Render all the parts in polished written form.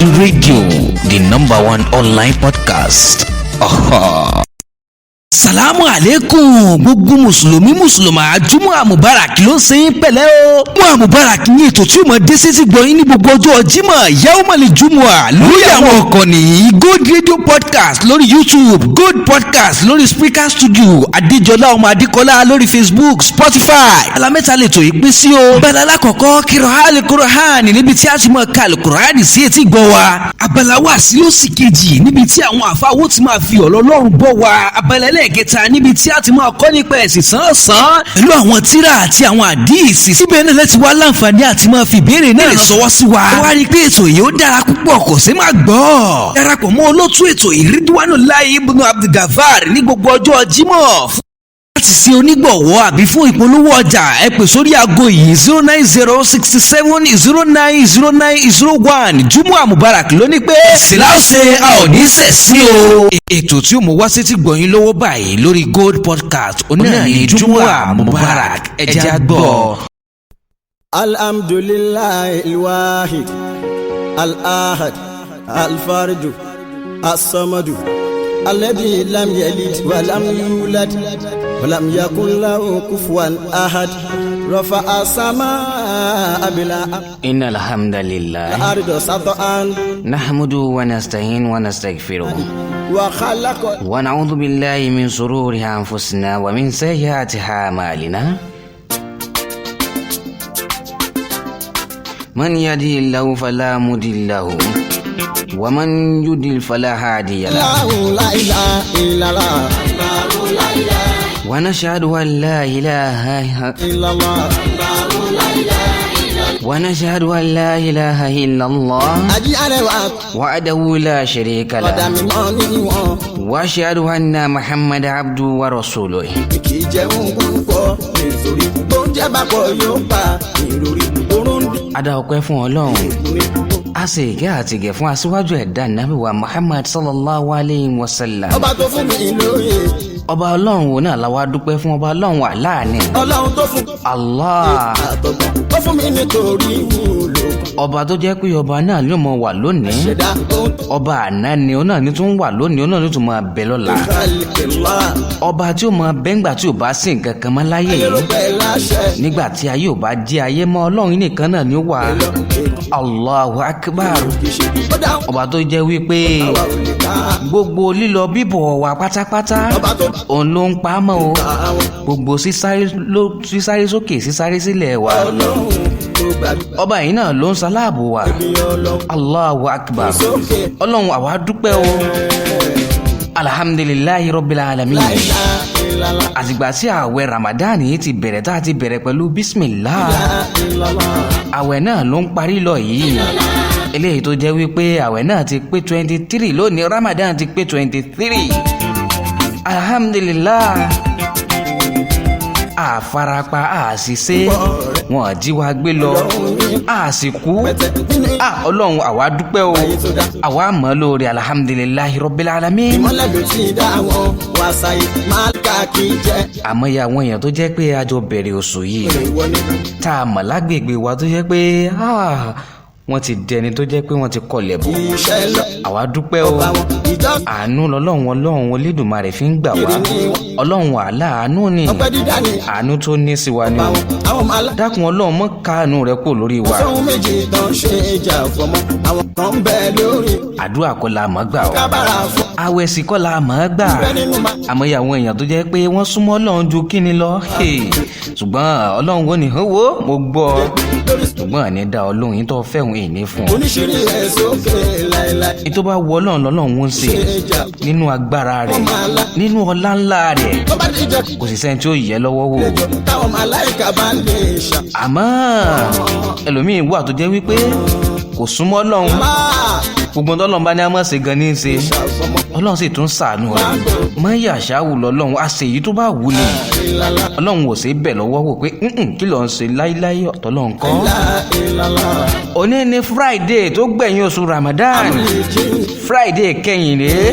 Radio, the number one online podcast. Aha. Salamu aleykum, gbogbo mùsùlùmí, mùsùlùmá, Jumu'a Mubarak ló ń ṣe yín pẹ̀lẹ́ o. Jumu'a Mubarak ní ètò tí ó mọ̀ dé sí ti gbọ̀yìn ní gbogbo ọjọ́ Jímọ̀, Yawmal Jumu'a, lórí àwọn ìkànnì Gold Radio Podcast lórí YouTube, Gold Podcast lórí Spreaker Studio, Adéjọlá ọmọ Adékọlá lórí Facebook, Spotify. Alamẹ́ta lè tò ìpín sí o. Abala alákọ̀ọ́kọ́, Kirahali Kurahan, níbi tí a ti mọ̀ ká Alukurani sí etí gbọ́ wa. Abala wà sí ó sì kejì, níbi tí àwọn àfáwọ́ ti máa fi ọ̀rọ̀ Ọlọ́run bọ́ wa. Abala ẹlẹ́ẹ̀kẹta, níbi tí a ti máa kọ́ nípa ẹ̀sìn sánsan pẹ̀lú àwọn tíra àti àwọn àdíìsì. Síbẹ̀ náà lẹ́ti wá láǹfààní àti máa fi ìbéèrè náà sọwọ́ sí wa. Wá rí i pé ètò yìí ó dára púpọ̀, kò sí máa gbọ́. Darapọ̀ mọ́ olótú ètò, Ridwanu Lai Ibnu Abdulgafar, ní gbogbo ọjọ́ Jímọ̀. Láti ṣe onígbọ̀wọ́ àbí fún ìpolówó ọjà, ẹ pè sórí aago yìí: 09067090901. Jumu'a Mubarak ló ní pé síláṣẹ a ò ní sẹ̀ sí o. Ètò tí ó mú wá sétí gbọ̀nyìn lọ́wọ́ báyìí lórí Gold Podcast onáà ní Jumu'a Mubarak, ẹja gbọ́. الحمد لله الواحد الأحد الفرد الصمد الذي لم يلد ولم يولد ولم يكن له كفوا أحد، رفع السماء بلا إن الحمد لله الأرض سطعا نحمده ونستعين ونستغفره وخلق ونعوذ بالله من شرور أنفسنا ومن سيئات أعمالنا. من يهده الله فلا مضل له ومن يضلل فلا هادي له. لا لا إله إلا الله. ونشهد أن لا إله إلا الله. ونشهد أن لا إله إلا الله ají arẹwà وحده لا شريك ọ̀dà له mímọ́ níwọ̀n. وأشهد أن محمد عبده ورسوله. Kì í jẹun púpọ̀ nítorí oúnjẹ bá pọ̀ yóò pa ìròrí oorun dín A dá ọpẹ́ fún Ọlọ́run. ní. A sì ìkẹ́ àti ìgẹ̀ fún aṣíwájú ẹ̀dá, Nábì wa Muhammad sallallahu alayhi wa sallam. Ọba tó fún mi lóye. Ọba Ọlọ́run wo náà la wá dúpẹ́ fún? Ọba Ọlọ́run àláàní. Ọlọ́run tó fún Allah. àtọ̀gbọ̀n ó fún mi nítorí wúlò. Ọba tó jẹ́ pé ọba náà ló mọ wà lónìí, ṣẹ̀dá ohun tó ọba àná ni, ó náà ní tún wà lónìí, ó náà ní tún máa bẹ lọ́la. kálíkìlá. Ọba tí ó máa bẹ ńgbà tí ò bá sí nǹkan kan mọ́ láyé lérò yìí, pẹ̀ láṣẹ. Nígbà tí ayé ò bá jẹ́ ayé mọ́, Ọlọ́run nìkan náà ni ó wà. Allahu akbar. Kì í ṣe ó dáhùn. Ọba tó jẹ́ wípé àwa ò lè ká. gbogbo lílọ bíbọ̀ wa pátápátá, ọba tó òun ló ń pa á mọ́ o. àwọn Gbogbo sísáré sókè, sísáré sílẹ̀ wa, Ọlọ́run tó gbàgbé ọba yìí náà ló ń ṣaláàbò wa. Ọlọ́run Allahu akbar. sókè. Ọlọ́run, àwa dúpẹ́ o. Alhamdulillahi rabbil alamin. Láìlá ìlàlá. Àtìgbà tí ààwẹ̀ Ramadan yìí ti bẹ̀rẹ̀, tá a ti bẹ̀rẹ̀ pẹ̀lú bismillah, ìlàlá. Ààwẹ̀ náà ló ń parí lọ yìí, eléyìí tó jẹ́ wípé ààwẹ̀ náà ti pé 23 lónìí. Ramadan ti pé 23, alhamdulillah. Àfarapa, àṣìṣe, wọn jí wa gbé lọ, àsìkú. Ọlọ́run, àwa dúpẹ́ o, àwa mọ̀ lóore. Alhamdulillahi rabbil alamin. Ìmọ̀lẹ̀ ló ti dá wọn wàṣàyè máa ká kí jẹ́. Àmọ́ ya àwọn èèyàn tó jẹ́ pé a jọ bẹ̀rẹ̀ oṣù yìí, ìwọ ni tá a mọ̀ lágbègbè wa, tó jẹ́ pé wọ́n ti dẹni tó jẹ́ pé wọ́n ti kọlẹ̀ bọ̀, iṣẹ́ lọ. Àwa dúpẹ́ o. Bá wọn ìjọ. Àánú lọ́lọ́run, Ọlọ́run Olódùmarè fi ń gbà wá. Ọlọ́run, wàhálà àánú ni. Ọpẹ́ dídá ni. Àánú tó ní sí wa ni bá o. wọn àwọn máa lá. Dákun Ọlọ́run, mọ́ káànú rẹ kúrò lórí wa. Sóhun méjì tó ń ṣe ìjà fọmọ, àwọn kan ń bẹ lórí. Àdúrà kọ́ la mọ̀ gbà o. Kábàrà fún. Àwẹ̀ sì kọ́ la mọ̀ gbà. Bẹ́ẹ̀ nínú máa. Àmọ́ ìyá àwọn èèyàn tó jẹ́ pé wọ́n súnmọ́ Ọlọ́run ju kíni lọ. Hey, ṣùgbọ́n Ọlọ́run wo ni owó mo gbọ́, lórí. Ṣùgbọ́n àní dá Ọlọ́run yín tó fẹ́hùn ìní fún ọ. Oníṣirí ẹ̀ sókè láéláé. Ní tó bá wọ Ọlọ́run lọ́lọ́run ń ṣe ṣe ìjà nínú agbára rẹ̀, nínú ọlá ńlá rẹ̀. Tó bá díjọ. Kò sì sẹ́ni tí ó yẹ lọ́wọ́ wò. Lẹ́jọ́ táwọn màláìka bá ń lè ṣà. Àmọ́ ẹlòmíín wà tó jẹ́ wípé kò súnmọ́ Ọlọ́run, Máa gbogbo tọ́lọ́run bá ní a máa ṣe gan ní í ṣe, ṣàfọmọ. Ọlọ́run sì tún ṣàánú rẹ̀. Mọ́ yàṣáwù lọ́lọ́run, a ṣe èyí tó bá wù ní. Ìlàlá. Ọlọ́run ò sí bẹ̀ lọ́wọ́ wò pé "Mm-mm, kí ló ń ṣe láíláí?" Ọ̀tọ̀ lọ́n kọ́. Ìlàlá. Òní ni Friday tó gbẹ̀yìn oṣù Ramadan, Friday kẹyìn rèé.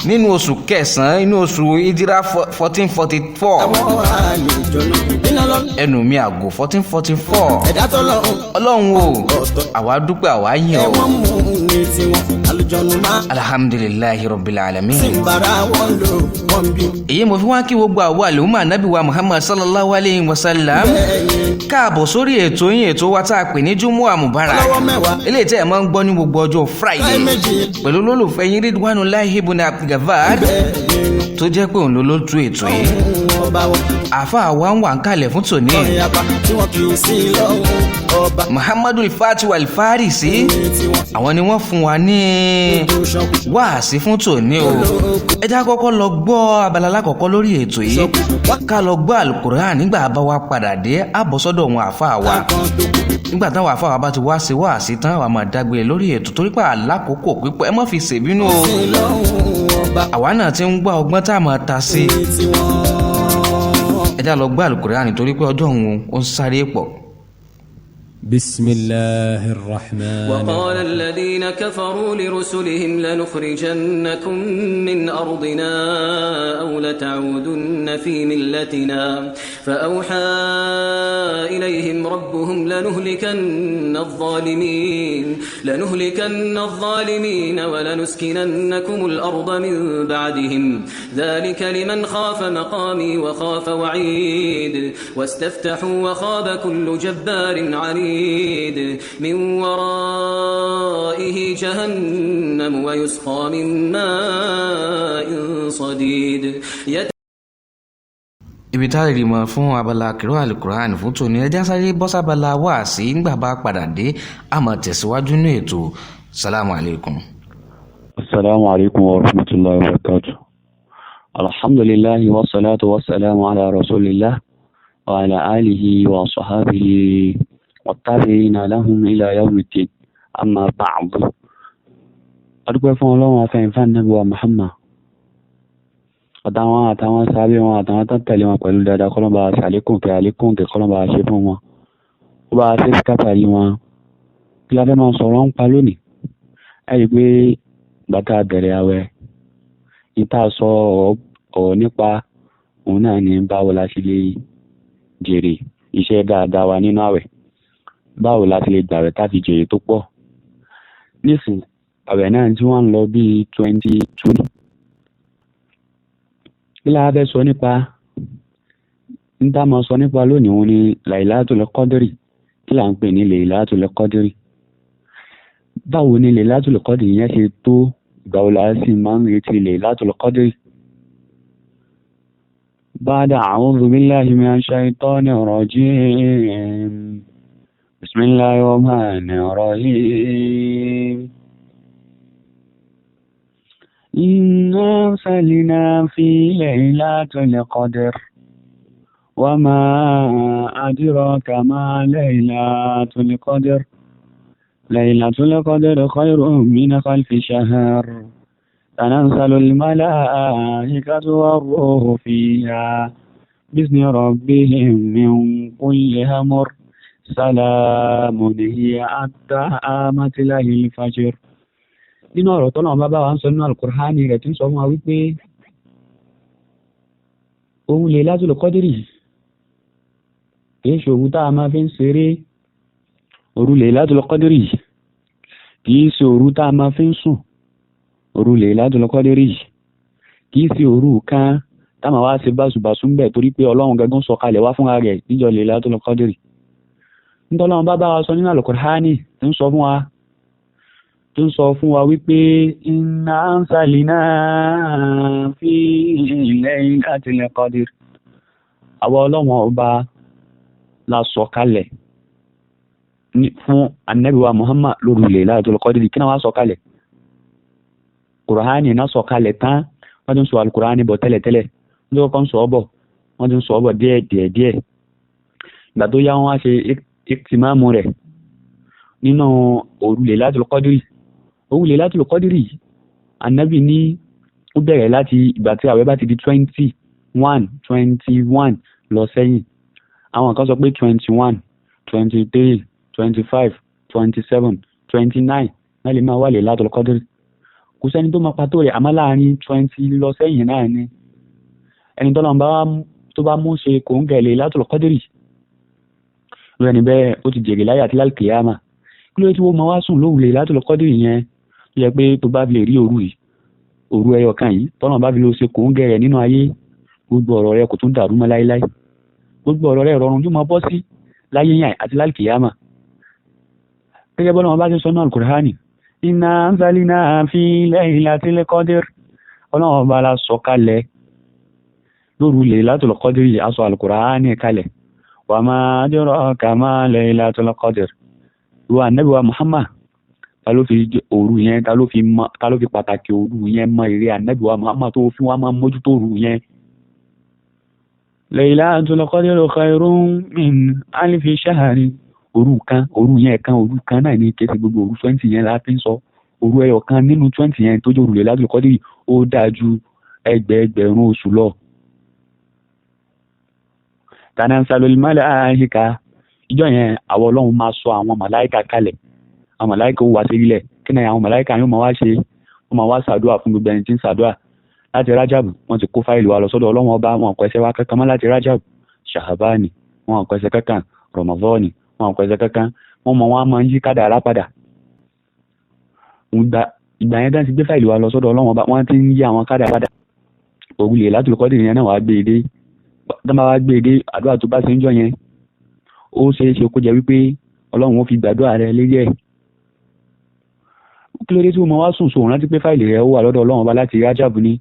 Nínú oṣù kẹsàn-án, inú oṣù Ìjírá 1444. Àwọn àlejò náà iná lọ. Ẹnu mi àgò, 1444. Ẹ̀dá tọ́lọ́hún. Ọlọ́run o, àwa dúpẹ́, àwa yìn ọ́. Ẹ̀wọ̀n mú ní tiwọn àlùjọ̀nù máa Alhamdulillahi rabbil alamin. sì ń bára wọn lò wọ́n bí. Èyí mo fi wá kí gbogbo àwọn àlùmọ́ ànábì wa Muhammad sallallahu alayhi wa sallam Bẹ́ẹ̀ni. káàbọ̀ sórí ètò yín, ètò wa tá a pè ní Jumu'ah Mubarak. Ọlọ́wọ́ mẹ́wàá. Eléyìí tẹ́ ẹ̀ máa ń gbọ́ ní gbogbo ọjọ́ Friday Láì méjì. pẹ̀lú olólùfẹ́ yín Ridwanullahi ibn Abdulgafar, Bẹ́ẹ̀ni. tó jẹ́ pé òun ló ló tú ètò yìí. Ọba wọn. Àáfàá wa ń wà ń kalẹ̀ fún tòní. Ọ̀rìn apá tí wọn kì í sí lọ́hùn ọba. Muhammadu Fatiwa Alfarisi, ní tiwọn. àwọn ni wọ́n fún wa ní Ojú ṣọ́kù. wáàsí fún tòní o. Ẹ já kọ́kọ́ lọ gbọ́ abala lákọ̀ọ́kọ́ lórí ètò yìí, ká lọ gbọ́ Alukur'an. Nígbà bá wa padà dé, àbọ̀ sọ́dọ̀ wọn àáfàá wa. Kan tó kù. Nígbà táwọn àáfàá wa bá ti wá sí wáàsí tán, àwa máa dágbére lórí ètò torí pé àlákòókò pípọ̀. Ẹ má fi ṣèbínú o. Sí lọ́hùn ọba. Àwa náà ti ń gbọ́ ọgbọ́n tá a máa ta sí. Ní tiwọn. Ẹ já lọ gbọ́ Alukur'an nítorí pé ọjọ́ òun ó ń sáré pọ̀. بسم الله الرحمن وقال الذين كفروا لرسلهم لنخرجنكم من أرضنا أو لتعودن في ملتنا، فأوحى إليهم ربهم لنهلكن الظالمين ولنسكننكم الأرض من بعدهم، ذلك لمن خاف مقامي وخاف وعيد. واستفتحوا وخاب كل جبار عنيد، من ورائه جهنم ويسقى من ماء صديد. Ibi tá a rí mọ fún abala kìrọ Alukur'an fún tòní, ẹ já sáré bọ́ sábala wáàsí. Nígbà bá padà dé, a máa tẹ̀síwájú ní ètò. Salamu alaykum. السلام عليكم ورحمة الله وبركاته. الحمد لله والصلاة والسلام على رسول الله وعلى آله وصحابه والتابعين لهم إلى يوم الدين. أما بعد، adúpẹ́ fún Ọlọ́run, afẹ́yìnfà nàbí wa Muhammad àtàwọn sábẹ́ wọn àtàwọn tó ń tẹ̀lé wọn pẹ̀lú dáadáa. Kọ́lọ́ba ṣàlékún kẹ́, àlékún kẹ́, kọ́lọ́ba ṣe fún wọn, ó bá ṣe síkàtà yìí wọn. Kí la fẹ́ máa sọ̀rọ̀ ń pa lónìí? Ẹ rí i pé bàtà bẹ̀rẹ̀ àwẹ̀ ìta sọ ọ̀rọ̀ nípa òun náà ní báwo la ṣe lè jèrè iṣẹ́ dáadáa wa nínú àwẹ̀, báwo la ṣe lè gbàwẹ̀ tá fi jèrè tó pọ̀. Nísìn àwẹ̀ náà tí wọ́n ń lọ bíi 22, kí la fẹ́ sọ nípa níta máa sọ nípa lónìí? Òun ni Lailatul Qadri. Kí là ń pè ní Lailatul Qadri? Báwo ni Lailatul Qadri yẹn ṣe tó? Ìgbà wo la sì máa ń retí Lailatul Qadri? بعد أعوذ بالله من الشيطان الرجيم، بسم الله الرحمن الرحيم. إنا أرسلنا في ليلة القدر، وما أدراك ما ليلة القدر، ليلة القدر خير من ألف شهر، تنزل الملائكة والروح فيها بإذن ربهم من كل أمر، سلام هي حتى مطلع الفجر. Nínú ọ̀rọ̀ tọ́lọ́run bá bá wa ń sọ nínú Alukur'ani rẹ̀, tí ń sọ fún wa wípé òun Lailatul Qadri kì í ṣe òun tá a máa fi ń ṣeré. Òru Lailatul Qadri kì í ṣe òru tá a máa fi ń sùn. Òru Lailatul Qadri kì í ṣe òru kan tá a máa wá ṣe báṣubàṣu ń bẹ̀, torí pé Ọlọ́run gẹ́gẹ́ sọ kalẹ̀ wá fúnra rẹ̀ níjọ́ Lailatul Qadri. Nítorí Ọlọ́run bá bá wa sọ nínú Alukur'ani, tí ń sọ fún wa wípé inna anzalna fi Laylatil Qadr, àwa Ọlọ́run ọba la sọ kalẹ̀ fún Ànábì wa Muhammad lóru Laylatul Qadr. Kí náà wá sọ kalẹ̀? Kùránì náà sọ kalẹ̀ tán. Wọ́n ti ń sọ Alukùránì bọ̀ tẹ́lẹ̀tẹ́lẹ̀, wọ́n ti kọ́kọ́ ń sọ ọ́ bọ̀, wọ́n ti ń sọ ọ́ bọ̀ díẹ̀ díẹ̀ díẹ̀. Ìgbà tó yá, wọ́n wá ṣe ìtìmáàmù rẹ̀ nínú òru Laylatul Qadri. Òru Laylatul Qadri, Ànábì ní ó bẹ̀rẹ̀ láti ìgbà tí àwẹ̀ bá ti di 21, 21 lọ sẹ́yìn. Àwọn kan sọ pé 21, 23, 25, 27, 29 náà lè máa wà Laylatul Qadri. Kò sẹ́ni tó mọ pàtó rẹ̀, àmọ́ láàrin 20 lọ sẹ́yìn náà ni. Ẹni tọ́lọ́run bá tó bá mú ṣe kò ń gẹ̀ Laylatul Qadri, rẹ̀ níbẹ̀ ó ti jèrè láyé àti lálùkìyámà. Kí ló dé tí wọ́n máa wá sùn lóru Laylatul Qadri yẹn, tó yẹ pé tó bá lè rí òru yìí, òru ẹyọ kan yìí, tọ́lọ́run bá fi lọ ṣe kò ń gẹ̀ rẹ̀ nínú ayé, gbogbo ọ̀rọ̀ rẹ kò tún dàrú mọ́ láéláé, gbogbo ọ̀rọ̀ rẹ rọrùn yóò máa bọ́ sí láyé yàn àti lálùkìyámà. Gẹ́gẹ́ bọ́lá wọn bá ti sọ náà Al-Qur'ani, inna anzalna fi laylatil qadr, Ọlọ́run ọba la sọ kalẹ̀ lóru Laylatul Qadr, aṣọ Al-Qur'ani kalẹ̀. Wa ma adraka ma Laylatul Qadr. Ìwọ Ànábì wa Muhammad, ta ló fi òru yẹn, ta ló fi pàtàkì òru yẹn mọ ìrẹ́ Ànábì wa Muhammad tó fi wá máa mójútó òru yẹn. Laylatul Qadr khairun min alfi shahri. Òru kan, òru yẹn kan, òru kan náà ní kéde gbogbo òru 20 yẹn la fi ń sọ. Òru ẹyọ kan nínú 20 yẹn tó jẹ́ òru Laylatul Qadr, ó dáa ju ẹgbẹẹgbẹ̀rún oṣù lọ. Tanazalul malaika, ìjọ yẹn àwọn Ọlọ́run máa sọ àwọn màláìka kalẹ̀. Àwọn màláìka ó wá sí ilẹ̀. Kí ni àwọn màláìka yóò máa wá ṣe? Wọ́n máa wá ṣàdúrà fún gbogbo ẹni tí ń ṣàdúrà. Láti Rájàbù, wọ́n ti kó fáìlì wa lọ sọ́dọ̀ Ọlọ́run ọba, wọn kò ẹsẹ̀ wa kankan mọ́ láti Rájàbù. Ṣàhábánì, wọn kò ẹsẹ̀ kankan. Rọ̀mọ̀dọ́ọ̀nì, wọn kò ẹsẹ̀ kankan. Wọ́n mọ̀ wọ́n á máa ń yí kádàrá padà. Ìgbà yẹn tán ti gbé fáìlì wa lọ sọ́dọ̀ Ọlọ́run ọba, wọ́n ti ń yí àwọn kádàrá padà. Òru Laylatul Qadr yẹn náà wàá gbé e dé. Tán bá wá gbé e dé, àdúrà tó bá ṣe ń jọ yẹn, ó ṣeé ṣe kó jẹ́ wípé Ọlọ́run ó fi gbàdúrà rẹ lérí ẹ̀. Kí ló dé tí mo wá sùn sòun rántí pé fáìlì rẹ ó wà lọ́dọ̀ Ọlọ́run ọba láti Rájàbù ni.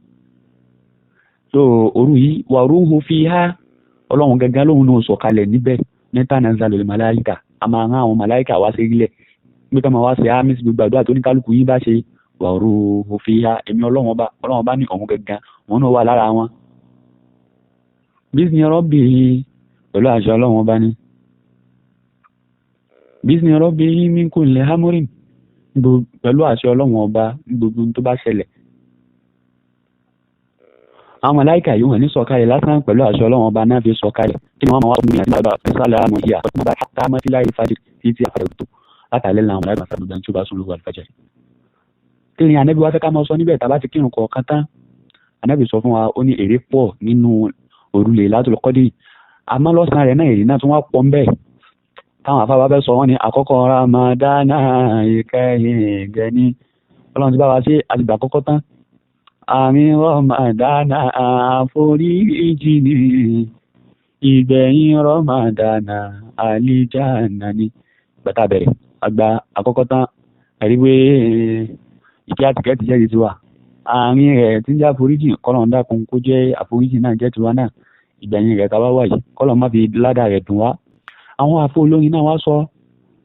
So òru yìí wà rúhu fi há, Ọlọ́run gangan lóhun náà sọ̀kalẹ̀ níbẹ̀ ní tanazalul malaika. A máa rán àwọn màláìkà wá sí ilẹ̀ pé ká máa wá ṣe ámì sí gbogbo àdúrà tó ní kálukú yín bá ṣe. Wà rúhu fi há, èmi Ọlọ́run ọba, Ọlọ́run ọba ní ọ̀hún gangan òun náà wà lára wọn. Bísí rọ́bì, pẹ̀lú àṣẹ Ọlọ́run ọba ni. Bísí rọ́bì min kulli amrin, pẹ̀lú àṣẹ Ọlọ́run ọba gbogbo tó bá ṣẹlẹ̀. Àwọn màláìkà yìí wọ́n ní sọ̀kalẹ̀ lásán, pẹ̀lú àṣẹ Ọlọ́run ọba náà fi sọ̀kalẹ̀. Kí ni wọ́n máa wá fún mi àti bàbá sálàmù yìí àtọ́gbà támátìláì fàjì títí àfàjì tó látàlẹ́ làwọn màláìkà sábà tí ó bá sùn lóru àlùfájàrí. Kí ni Ànábì wa fẹ́ ká máa sọ níbẹ̀ tá a bá ti kírun kọ̀ọ̀kan tán? Ànábì sọ fún wa, ó ní èrè pọ̀ nínú òru Laylatul Qadr, àmọ́ lọ́sàn-án rẹ̀ náà èrè náà tún wá pọ̀ ńbẹ̀. Táwọn afábá fẹ́ sọ wọ́n ní àkọ́kọ́ Ramadana ìkẹyìn gẹ̀ẹ́ni, Ọlọ́run ti bá wa ṣe àtìgbà àkọ́kọ́ tán. Àmì Ramadana àforíjì ni, ìgbẹ̀yìn Ramadana àlìjáná ni. Bàtà bẹ̀rẹ̀ àgbà àkọ́kọ́ tán, ẹ̀rí pé ìkẹ́ àtìkẹ́ ti jẹ́ ti wa. Àárín rẹ̀ tí ń jẹ́ àforíjì, kọ́lọ́n dákun kó jẹ́ àforíjì náà jẹ́ tiwa náà. Ìgbẹ̀yìn rẹ̀ tá a bá wà yìí, kọ́lọ́n má fi ládàá rẹ̀ dùn wá. Àwọn àfọ olórin náà wá sọ,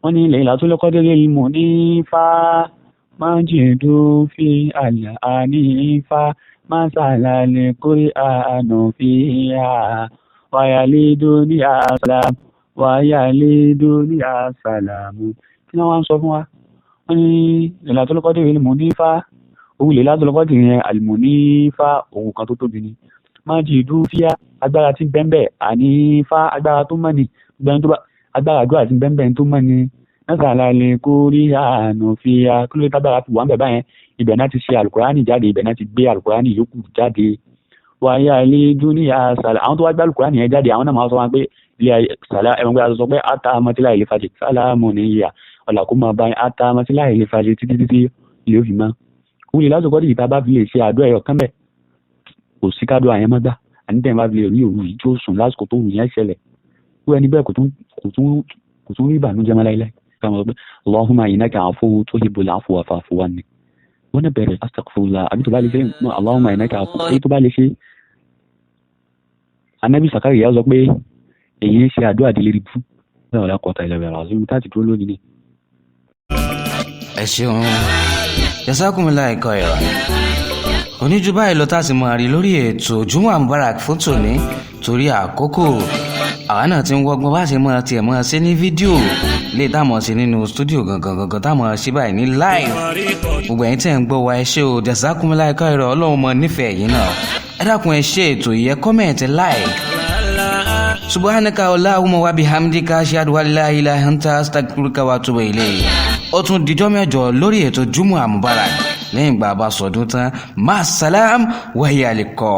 wọ́n ní Laylatul Qadri mò ní fa májèdó fi àlà ànífà másàlálẹ̀ kórè àánú fi hà wáyálé dóní àsàlámù wáyálé dóní àsàlámù. Kí ni wọ́n wá ń sọ fún wa? Wọ́n ní Laylatul Qadri mò ní fa, òun Laylatul Qadri yẹn àlùmọ́nífà òun kan tó tóbi ni. Májèdó fi agbára tí bẹ́ńbẹ́ ànífà agbára tó mọ́ ni, gbẹ́ni tó bá agbára àdúrà tí bẹ́ńbẹ́ tó mọ́ ni. Násàlá lè kó rí àánú fi ya kí ló tábàrà fi wà ń bẹ̀ báyẹn. Ibẹ̀ náà ti ṣe alukurani jáde, ibẹ̀ náà ti gbé alukurani yòókù jáde. Wáyà ilé dúníyà sàlà, àwọn tó wá gbé alukurani yẹn jáde, àwọn náà máa sọ wọn pé ilé sàlà ẹ̀wọ̀n pé a sọ pé ata amátí láì lè fàjì sàlámù níyà ọ̀là kó máa bá yẹn ata amátí láì lè fàjì títí títí ilé òfin mọ́. Òun lè lásìkò tí ìta bá fi lè ṣe àdúrà ẹ̀yọ̀ kán bẹ̀, kò sí kádùn àyẹn mọ́ gbà. Àní tẹ̀ bá fi lè rí òru yìí tó sùn lásìkò tó wù yẹn ṣẹlẹ̀, wọ́n ẹni bẹ́ẹ̀ kò tún rí ìbànújẹ́ mọ́ láíláí. Kama sọ pé Allahumma innaka afuwwun tuhibbul afwa fa'fu anni. Wọ́n náà bẹ̀rẹ̀ astaghfirullah àbí tó bá lè ṣe Allahumma innaka afuwwun èyí tó bá lè ṣe. Anabi Sakariya sọ pé èyí ń ṣe àdúrà délé rí bú. Báwo la kọta ilẹ̀ rẹ̀ àti ibi táti dúró lónìí ni. Ẹ ṣeun, jazakumullahu khairan. Oníjú báyìí lọ tá a sì máa rí lórí ètò Jumu'ah Mubarak fún tòní, torí àkókò àwa náà ti ń wọ́gbọ́n bá ṣe máa tiẹ̀ máa ṣe ní fídíò lè táwọn ṣe nínú stúdíò gangan gangan táwọn ṣe báyìí ní live. Gbogbo ẹ̀yin tẹ̀ ń gbọ́ wa, ẹ ṣé o, jazakumullahu khairan. Ọlọ́run mọ nífẹ̀ẹ́ yìí náà. Ẹ dákun, ẹ ṣe ètò yìí, ẹ comment, like. Subhanaka Allahumma wa bihamdika ashhadu an la ilaha anta astaghfiruka wa atubu ilayk. Ó tún dijọ́ mẹ́jọ lórí ètò Jumu'ah Mubarak. Lẹ́yìn ìgbà bá sọdún tán, máa salam wáyé àlìkọ́.